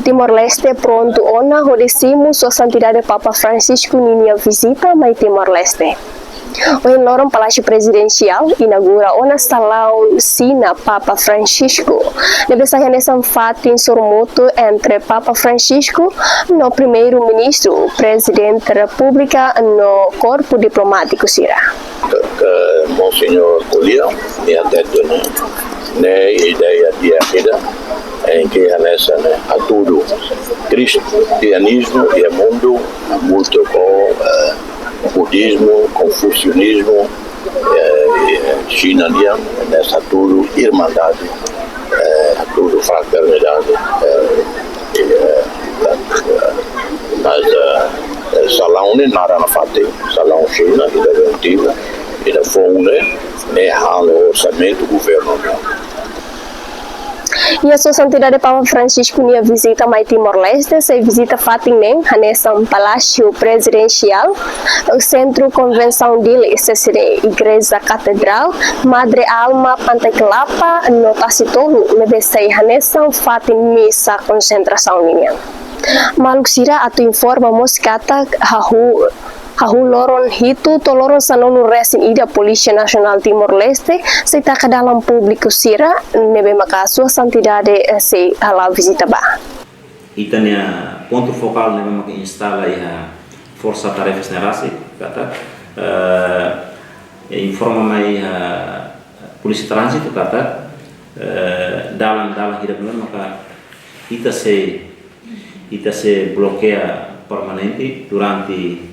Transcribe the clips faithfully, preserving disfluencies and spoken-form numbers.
Timor-Leste prontu ona hodi simu Sua Santidade Papa Francisco ninia vizita mai Timor-Leste. Ohin loron Palásiu Prezidensiál inaugura ona salaun Xina Papa Francisco, ne'ebé sai hanesan fatin sorumutu entre Papa Francisco no Primeiru-Ministru, Prezidente Repúblika no korpu diplomátiku sira. Ke Monseñór ko'alia, nia hatete ne'e, ne'e ideia di'ak ida, em que hanesan ne'e hatudu kristianizmu iha mundu, hamutuk ho, eh, budizmu, konfusionizmu, eh, Xina nian, hanesan hatudu irmandade, eh, hatudu fraternidade, eh, eh, eh, mas, eh, eh, salaun ne'e naran nafatin, salaun Xina, ida antigu, ida foun ne'e, ne'e halo orsamentu governu nian. Iha Sua Santidade Papa Francisco nia vizita mai Timor-Leste, sei vizita fatin neen hanesan Palásiu Prezidensiál, Sentru Konvensaun Dili, C C D, Igreja Katedrál, Madre Alma, Pantai Kelapa no Tasitolu, ne'ebé sai hanesan fatin misa konsentrasaun ninian. Maluk sira atu informa mós katak hahú, hahú loron hitu to'o loron sanulu-resin-ida Polísia Nasionál Timor-Leste sei taka dalan públiku sira ne'ebé maka Sua Santidade, eh, sei hala'o vizita ba. Ita-nia pontu fokál ne'ebé maka instala iha Forsa Tarefas ne'e rasik, katak, eh, informa mai iha Polísia Tránzitu katak, eh, dalan, dalan hirak ne'ebé maka ita sei, ita sei blokeia permanente durante,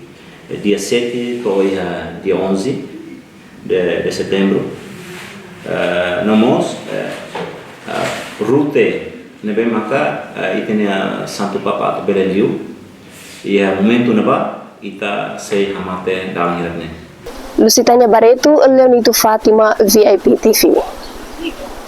eh, dia sete to'o iha dia onze de, de setembru. Eh, no mós, eh, eh, rute ne'ebé maka, eh, ita-nia Santu Papa atu bele liu, iha momentu ne'ebá ita sei hamate dalan hirak ne'e. Lusitânia Barreto, Leonito Fátima, V I P T V.